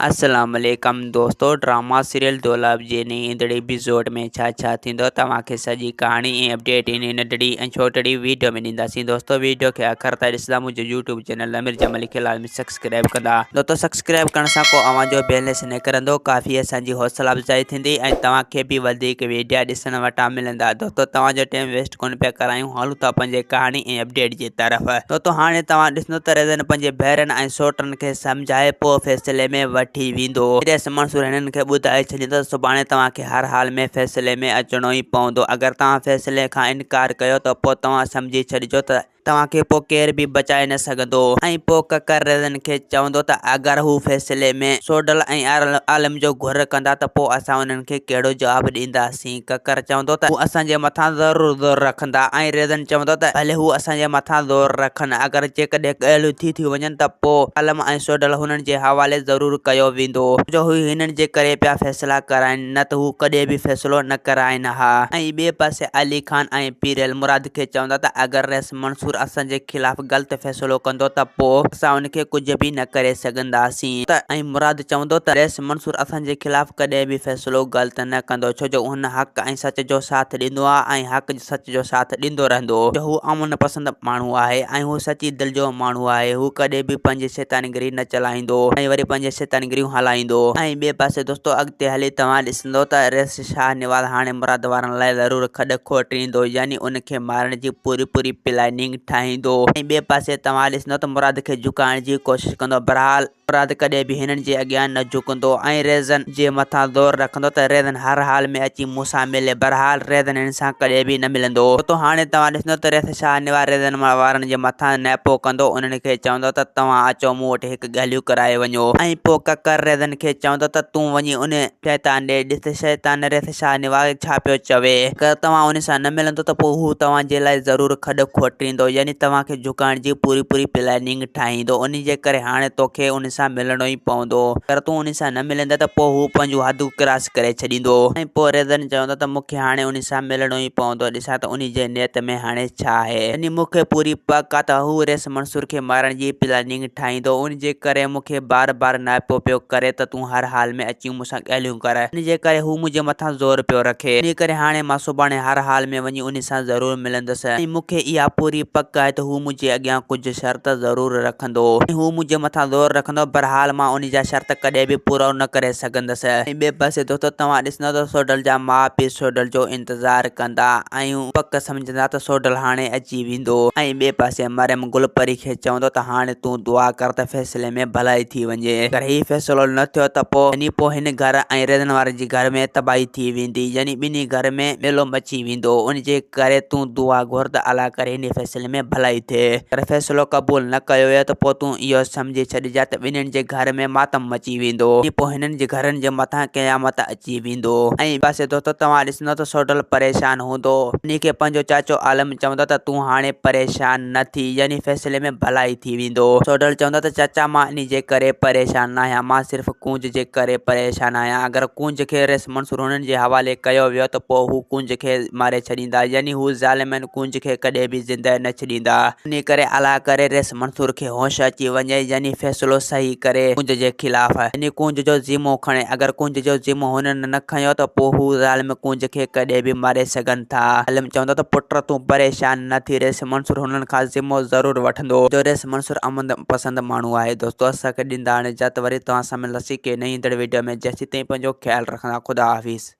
السلام عليڪم دوستو ڊراما سيريل دولاب جي نئين ايندڙ ايپيسوڊ ۾ ڇا ڇا ٿيندو توهان کي سڄي ڪهاڻي ۽ اپڊيٽ ان ننڍڙي ۽ ڇوٽڙي ويڊيو ۾ ڏينداسين دوستو ويڊيو کي آخر تائين ڏسندا منهنجو يوٽيوب چينل امير جمالي کي لازمي سبسڪرائب ڪندا دوستو سبسڪرائب ڪرڻ سان ڪو اوهان جو بيلنس نه ڪرندو ڪافي اسان جي حوصلا افزائي ٿيندي ۽ توهان کي به وڌيڪ ويڊيا ڏسڻ وٽان ملندا دوستو توهان جو ٽائيم ويسٽ ڪونه پيا ڪرايون هلون ٿا پنهنجي ڪهاڻي ۽ اپڊيٽ جي طرف دوستو هاڻي توهان ڏسندو ته ريزن پنهنجي ڀائرن ۽ سوٽن کي سمجهائي پوء فيصلي ۾ وٺي ويندو. ريس منصور هنن کي ٻڌائي ڇڏيندو ته سڀاڻي توهان کي هر حال ۾ فيصلي ۾ اچڻو ئي پوندو اگر توهان فيصلي کان انڪار ڪيو ته پوء توهان سمجهي ڇڏجو ته توهان کي پوء ڪير به بچائي نه سگهندو ۽ پوء ڪڪر ريزن کي چوندو ته اگر هو فيصلي ۾ سوڍل ۽ عالم جو گهر ڪندا ته پوء اسان انهن کي ڪهڙو جواب ڏينداسين. سين ڪڪر چوندو ته هو اسان جي مٿان ضرور زور رکندا ۽ ريزن چوندو ته ڀلي هو اسان جي مٿان زور رکن اگر جيڪڏهن ڳالهيون ٿي ٿيون وڃن ته پوء عالم ۽ سوڍل هنن جي حوالي ضرور ڪيو ويندو جو هو هنن جي ڪري پيا فيصلا ڪرائين نه ته هو ڪڏهن به فيصلو نه ڪرائين ها ۽ ٻئي پاسي علي خان ۽ پيرل مراد کي چوندا ته اگر رئيس منصور اسان جي خلاف غلط فيصلو ڪندو ته پوء اسان ان کي ڪجهه به نه ڪري سگهنداسين ته ۽ مراد چوندو ته رئيس منصور اسان جي خلاف ڪڏهن به فيصلو غلط نه ڪندو ڇو جو هن حق ۽ سچ جو ساٿ ڏيندو آهي ۽ حق سچ جو ساٿ ڏيندو رهندو جو هو امن پسند ماڻهو آهي ۽ هو سچي دل جو ماڻهو آهي هو ڪڏهن به پنهنجي شيطانگري نه چلائيندو ۽ وري پنهنجي شيطانگريون هلائيندو ۽ ٻئي پاسي دوستو اڳتي هلي توهان ڏسندو ته رئيس شاهنواز هاڻي مراد وارن لاء ضرور کڏ کوٽيندو يعني ان کي مارڻ جي پوري پوري پلاننگ ٺاهيندو ۽ ٻئي پاسي توهان ڏسندو ته مراد کي جهڪائڻ جي ڪوشش ڪندو بهرحال مراد ڪڏهن به هنن جي اڳيان نه جهڪندو ۽ ريزن جي مٿان زور رکندو ته ريزن هر حال ۾ اچي مون سان ملي بهرحال ريزن هن سان ڪڏهن به نه ملندو ته هاڻي توهان ڏسندو ته ريس شاهنواز ريزن وارن جي مٿان نيپو ڪندو انهن کي چوندو ته توهان اچو مون وٽ هڪ ڳالهيون ڪرائي وڃو ۽ پوء ڪڪر ريزن کي چوندو ته تون وڃي ان شيطان ڏي ڏس ته شيطان ريس شاهنواز ڇا پيو چوي. اگر توهان ان سان نه ملندو ته پوء هو توهان جي لاء ضرور کڏ کوٽيندو يعني توهان کي جهڪائڻ جي پوري پوري پلاننگ ٺاهيندو انهي جي ڪري هاڻي توکي ان سان ملڻو ئي پوندو. اگر تون ان سان نه ملندين ته پوء هو پنهنجون حدون ڪراس ڪري ڇڏيندو. ۽ پوء ريزن چوندو ته مون کي هاڻي ان سان ملڻو ئي پوندو ڏسان ته انهي جي نيت ۾ هاڻي ڇا آهي. يعني مون کي پوري پڪ آ ته هو ريس منصور کي مارڻ جي پلاننگ ٺاهيندو ان جي ڪري مون کي بار بار نائپو پيو ڪري ته تون هر حال ۾ اچي مون سان ڳالهيون ڪر. ان جي ڪري هو منهنجي مٿان زور پيو رکي. انهيء ڪري هاڻي مان سڀاڻي هر حال ۾ وڃي انهي سان ضرور ملندس ۽ مون کي اها پوري پڪ آهي ته هو منهنجي اڳيان ڪجهه شرط ضرور رکندو ۽ هو منهنجي مٿان زور رکندو. بهرحال مان انهي جا شرط ڪڏهن به پورا نه ڪري سگهندس. ۽ ٻئي پاسي دوستو توهان ڏسندؤ ته سوڍل جا ماء پيء سوڍل جو انتظار ڪندا ۽ پڪ سمجهندا ته سوڍل هاڻي اچي ويندو. ۽ ٻئي پاسي مريم گل پري کي چوندو ته هاڻي تون دعا ڪر ته فيصلي ۾ ڀلائي ٿي وڃي. اگر هي فيصلو نه ٿيو ته پوء يعني پوء هن گهر ۽ ريزن وارن جي گهر ۾ تباهي ٿي ويندي يعني ٻنهي گهر ۾ ميلو مچي ويندو ان جي ڪري تون دعا گهر ته الله ڪري هن فيصلي ۾ ڀلائي ٿئي. اگر فيصلو قبول نه ڪيو ويو ته پوء تون اهو سمجهي ڇڏجان ته ٻنهين جي گهر ۾ ماتم مچي ويندو ۽ پوء هنن جي گهرن جي مٿان قيامت اچي ويندو. ۽ پاسي دوستو توهان ڏسندو ته سوڍل پريشان هوندو انهي کي پنهنجو چاچو عالم چوندو ته تون هاڻي پريشان نه ٿي يعني فيصلي ۾ ڀلائي ٿي ويندو. سوڍل چوندو ته چاچا مان انهي جي ڪري پريشان ناهيان مان صرف ڪونج جي ڪري پريشان آهيان اگر ڪونج کي ريس منصور هنن جي حوالي ڪيو ويو ته پوء هو ڪونج کي ماري ڇڏيندا يعني هو ظالمن ڪونج کي ڪڏهن به زنده نه ڇڏيندا انهي ڪري الله ڪري ريس منصور کي هوش اچي وڃي يعني فيصلو صحيح ڪري ڪونج جي خلاف يعني ڪونج جو ذمو کڻي اگر ڪونج جو ذمو هنن نه کنيو ته پوء هو ظالم ڪونج کي ڪڏهن به ماري سگهن ٿا. عالم چوندو ته پٽ تون پريشان نه ٿي ريس منصور هنن کان ذمو ضرور وٺندو جو ريس منصور امن پسند ماڻهو آهي دوستو اسان کي ڏيندا هاڻي اجازت وري توهان سان ملنداسين ڪنهن نئين ايندڙ ويڊيو ۾ جيسين تائين پنهنجو خيال رکندا خدا حافظ.